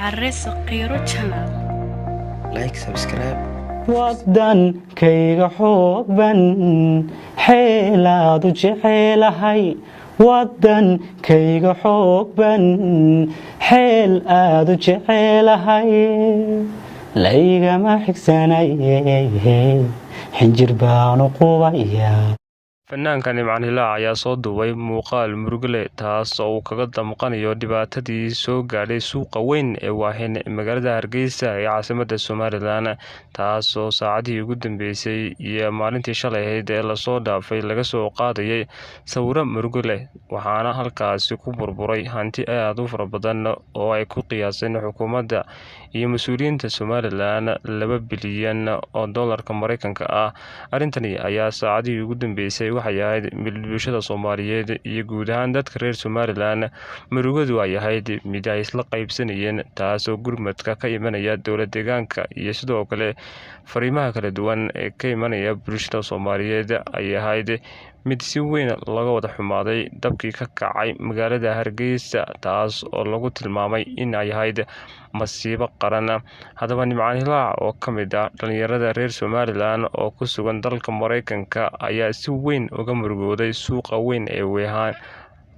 Cariso Qiiro Channel. Like, subscribe. Wadankayga xoogban xeelaadu jecelahay, wadankayga xoogban xeel aadu jecelahay, laygama xigsanay, xinjir baanu qubaya. Fanaanka Nimcaan Hilaac ayaa soo duubay muuqaal murugo leh, taas oo uu kaga damqanayo dhibaatadii soo gaadhay suuqa weyn ee Waaheen ee magaalada Hargeysa ee caasimadda Somalilan, taas oo saacadihii ugu dambeysay iyo maalintii shalay ahayd ee lasoo dhaafay laga soo qaadayay sawirro murugo leh. Waxaana halkaasi ku burburay hanti aad u fara badan oo ay ku qiyaaseen xukuumadda iyo mas-uuliyiinta Somalilan 2 bilyan oo doolarka Mareykanka ah. Arrintani ayaa saacadihii ugu dambeysay waxay ahayd mid bulshada Soomaaliyeed iyo guud ahaan dadka reer Somalilan murugadu ay ahayd mid ay isla qaybsanayeen, taasoo gurmadka ka imanaya dowlad deegaanka iyo sidoo kale fariimaha kala duwan ee ka imanaya bulshada Soomaaliyeed ay ahayd mid si weyn looga wada xumaaday dabkii ka kacay magaalada Hargeysa, taas oo lagu tilmaamay in ay ahayd masiibo qaran. Haddaba, Nimcaan Hilaac oo ka mid ah dhalinyarada reer Somalilan oo ku sugan dalka Mareykanka ayaa si weyn uga murugooday suuqa weyn ee Waaheen,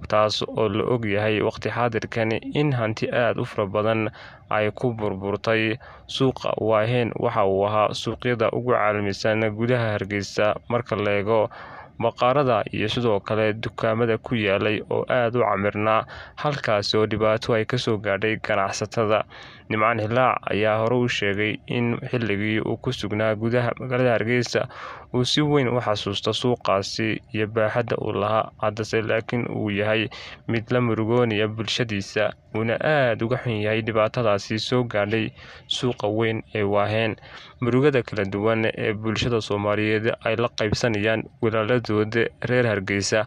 taas oo la ogyahay waqti xaadirkan in hanti aad u fara badan ay ku burburtay. Suuqa Waaheen waxa uu ahaa suuqyada ugu caalamisan gudaha Hargeysa marka la eego bakhaarada iyo sidoo kale dukaamada ku yaalay oo aad u camirnaa, halkaasi oo dhibaato ay kasoo gaadhay ganacsatada. Nimcaan Hilaac ayaa hore u sheegay in xilligii uu ku sugnaa gudaha magaalada Hargeysa uu si weyn u xasuusto suuqaasi iyo baaxadda uu lahaa, haddase laakiin uu yahay mid la murugoonaya bulshadiisa, uuna aad uga xun yahay dhibaatadaasi soo gaadhay suuqa weyn ee Waaheen. Murugada kala duwan ee bulshada Soomaaliyeed ay la qaybsanayaan walaaladooda reer Hargeysa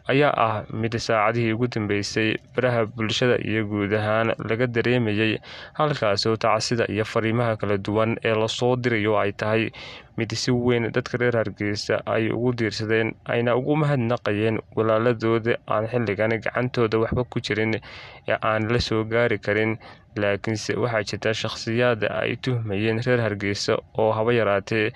ayaa ah mid saacadihii ugu dambeysay baraha bulshada iyo guud ahaan laga dareemayay, halkaasi oo tacsida iyo fariimaha kala duwan ee lasoo dirayo ay tahay mid si weyn dadka reer Hargeysa ay ugu diirsadeen, ayna ugu mahadnaqayeen walaaladooda aan xilligan gacantooda waxba ku jirin ee aan la soo gaari karin. Laakiinse waxaa jirta shakhsiyaad ay tuhmayeen reer Hargeysa oo haba yaraatee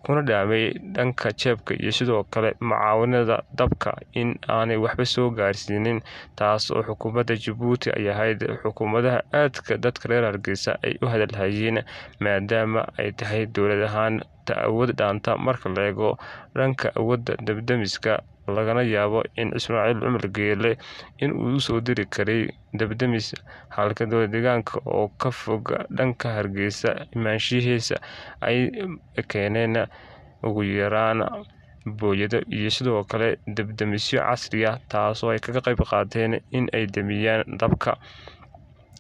kuna dhaamay dhanka jeebka iyo sidoo kale mucaawinada dabka in aanay waxba soo gaarsiinin, taas oo xukuumadda Jabuuti ay ahayd xukuumadaha aadka dadka reer Hargeysa ay u hadalhayeen, maadaama ay tahay dowlad ahaan ta awood dhaanta marka la eego dhanka awoodda dabdemiska, lagana yaabo in Ismaaciil Cumar Geele in uu usoo diri karay dabdemis, halka dowlad deegaanka oo ka fog dhanka Hargeysa imaanshihiisa ay keeneen ugu yaraan booyado iyo sidoo kale dabdemisyo casri ah, taasoo ay kaga qayb qaateen in ay damiyaan dabka.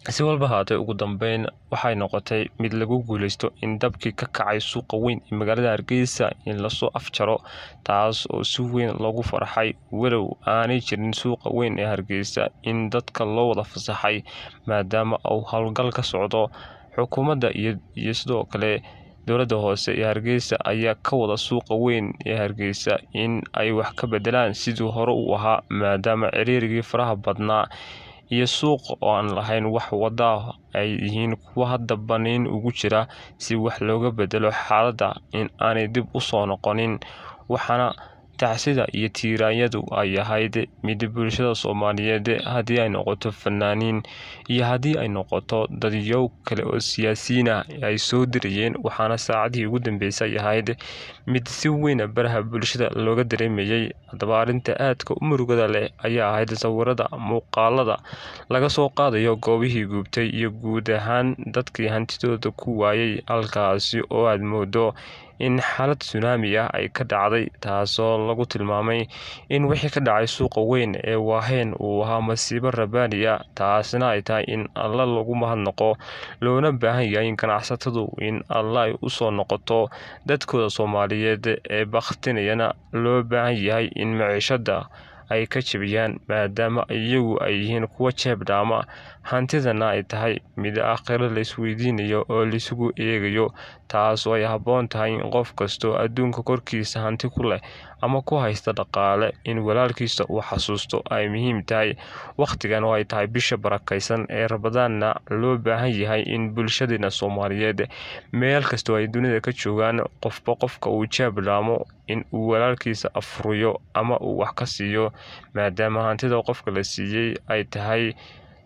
Si walba haatee, ugu dambeyn waxay noqotay mid lagu guuleysto in dabkii ka kacay suuqa weyn ee magaalada Hargeysa in lasoo afjaro, taas oo si weyn loogu farxay, walow aanay jirin suuqa weyn ee Hargeysa in dadka loo wada fasaxay maadaama uu howlgal ka socdo. Xukuumadda iyo sidoo kale dowladda hoose ee Hargeysa ayaa ka wada suuqa weyn ee Hargeysa in ay wax ka bedelaan sidii hore u ahaa, maadaama ciriirigii faraha badnaa iyo suuq oo aan lahayn wax wadaa ay yihiin kuwa hadda baniin ugu jira si wax looga bedelo xaaladda in aanay dib u soo noqonin. Waxaana tacsida iyo tiiraanyadu ay ahayd mid bulshada Soomaaliyeed, haddii ay noqoto fanaaniin iyo haddii ay noqoto dadyow kale oo siyaasiyiin ah, ay soo dirayeen. Waxaana saacadihii ugu dambeysay ay ahayd mid si weyn baraha bulshada looga dareemayay. Haddaba, arrinta aadka u murugada leh ayaa ahayd sawirada muuqaalada laga soo qaadayo goobihii gubtay iyo guud ahaan dadkii hantidooda ku waayay halkaasi, oo aad moodo in xaalad tsunami ah ay ka dhacday, taasoo lagu tilmaamay in wixii ka dhacay suuqa weyn ee Waaheen uu ahaa masiibo rabaani ah, taasina ay tahay in Alla lagu mahadnaqo, loona baahan yahay in ganacsatadu in Alla ay usoo noqoto, dadkooda Soomaaliyeed ee bakhtinayana loo baahan yahay in maciishada ay ka jebiyaan, maadaama iyagu ay yihiin kuwa jeeb dhaama, hantidana ay tahay mid aakhiro la isweydiinayo oo laisugu eegayo. taas oo ay habboon tahay in qof kastoo adduunka korkiisa hanti ku leh ama ku haysta dhaqaale in walaalkiisa uu xasuusto ay muhiim tahay. Wakhtigan oo ay tahay bisha barakaysan ee Ramadaanna loo baahan yahay in bulshadeena Soomaaliyeed meel kastoo ay dunida ka joogaan qofba qofka uu jeeblaamo in uu walaalkiisa afuriyo ama uu wax ka siiyo, maadaama hantida qofka la siiyey ay tahay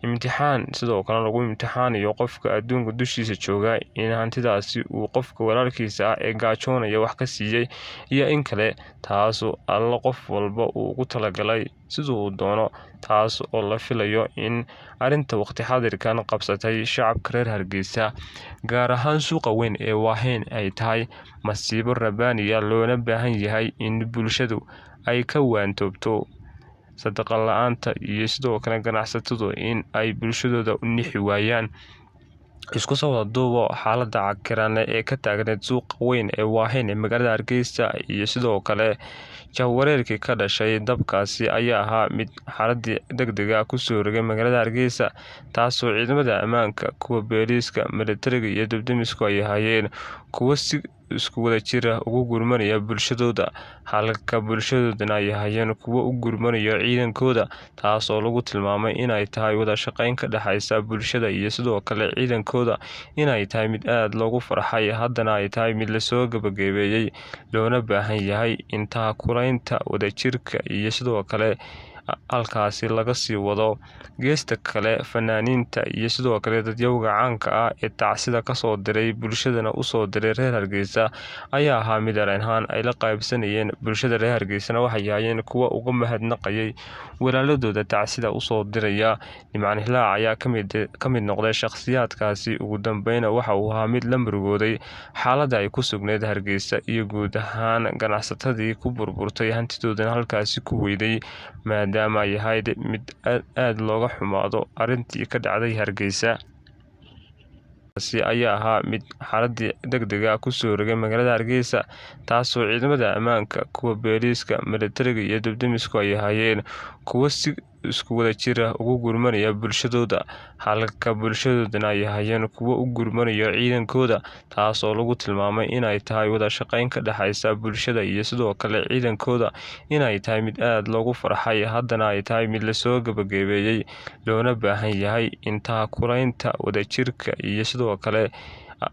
imtixaan. Sidoo kale lagu imtixaanayo qofka adduunka dushiisa jooga in hantidaasi uu qofka walaalkiisa ah ee gaajoonaya wax ka siiyey iyo in kale, taasoo alla qof walba uu ugu talagalay siduu uu doono, taas oo la filayo in arrinta waqti xaadirkan qabsatay shacabka reer Hargeysa, gaar ahaan suuqa weyn ee Waaheen, ay tahay masiibo rabbaaniya loona baahan yahay in bulshadu ay ka waantoobto sadaqa la-aanta iyo sidoo kale ganacsatadu in ay bulshadooda u nixi waayaan. Isku soo wada duubo, xaaladda cakiran ee ka taagneed suuqa weyn ee Waaheen ee magaalada Hargeysa iyo sidoo kale jahwareerkii ka dhashay dabkaasi ayaa ahaa mid xaaladii degdega kusoo rogay magaalada Hargeysa, taasoo ciidamada ammaanka, kuwa booliiska, militariga iyo dab-demisku ay ahaayeen kuwo si isku wada jir ah ugu gurmanaya bulshadooda, halka bulshadoodana ay ahaayeen kuwo u gurmanaya ciidankooda, taas oo lagu tilmaamay inay tahay wada shaqeyn ka dhexaysa bulshada iyo sidoo kale ciidankooda, inay tahay mid aad loogu farxay, haddana ay tahay mid lasoo gabagabeeyey loona baahan yahay in taakulaynta wadajirka iyo sidoo kale halkaasi laga sii wado. Geesta kale, fanaaniinta iyo sidoo kale dadyowga caanka ah ee tacsida kasoo diray bulshadana usoo diray reer Hargeysa ayaa ahaa mid arrin ay la qaybsanayeen bulshada reer Hargeysana waxay ahaayeen kuwa uga mahadnaqayay walaaladooda tacsida usoo diraya. Nimcaan Hilaac ayaa ka mid noqday shakhsiyaadkaasi. Ugu dambeyna waxa uu ahaa mid la murugooday xaaladda ay ku sugneyd Hargeysa iyo guud ahaan ganacsatadii ku burburtay hantidoodana halkaasi ku weyday, maadaama ay ahayd mid aad looga xumaado arrintii ka dhacday Hargeysa. Ayaa ahaa mid xaaladii degdega kusoo rogay magaalada Hargeysa, taasoo ciidamada ammaanka, kuwa booliiska, militariga iyo dab-demisku ay ahaayeen kuwo si isku wada jir ah ugu gurmanaya bulshadooda, halka bulshadoodana ay ahaayeen kuwo u gurmanaya ciidankooda, taas oo lagu tilmaamay inay tahay wada shaqeyn ka dhexaysa bulshada iyo sidoo kale ciidankooda, inay tahay mid aad loogu farxay, haddana ay tahay mid lasoo gabagabeeyey loona baahan yahay in taakulaynta wadajirka iyo sidoo kale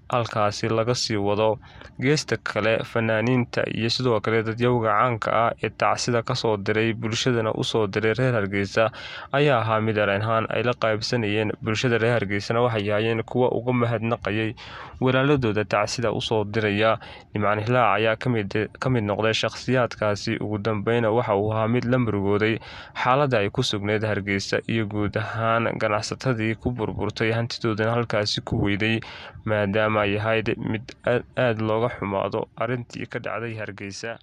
halkaasi laga sii wado. Geesta kale, fanaaniinta iyo sidoo kale dadyowga caanka ah ee tacsida kasoo diray bulshadana usoo diray reer Hargeysa ayaa ahaa mid arrin ay la qaybsanayeen bulshada reer Hargeysana waxay ahaayeen kuwa uga mahadnaqayay walaaladooda tacsida usoo diraya. Nimcaan Hilaac ayaa ka mid noqday shakhsiyaadkaasi. Ugu dambeyna waxa uu ahaa mid la murugooday xaaladda ay ku sugneyd Hargeysa iyo guud ahaan ganacsatadii ku burburtay hantidoodana halkaasi ku weyday, maadaama ay ahayd mid aad looga xumaado arrintii ka dhacday Hargeysa.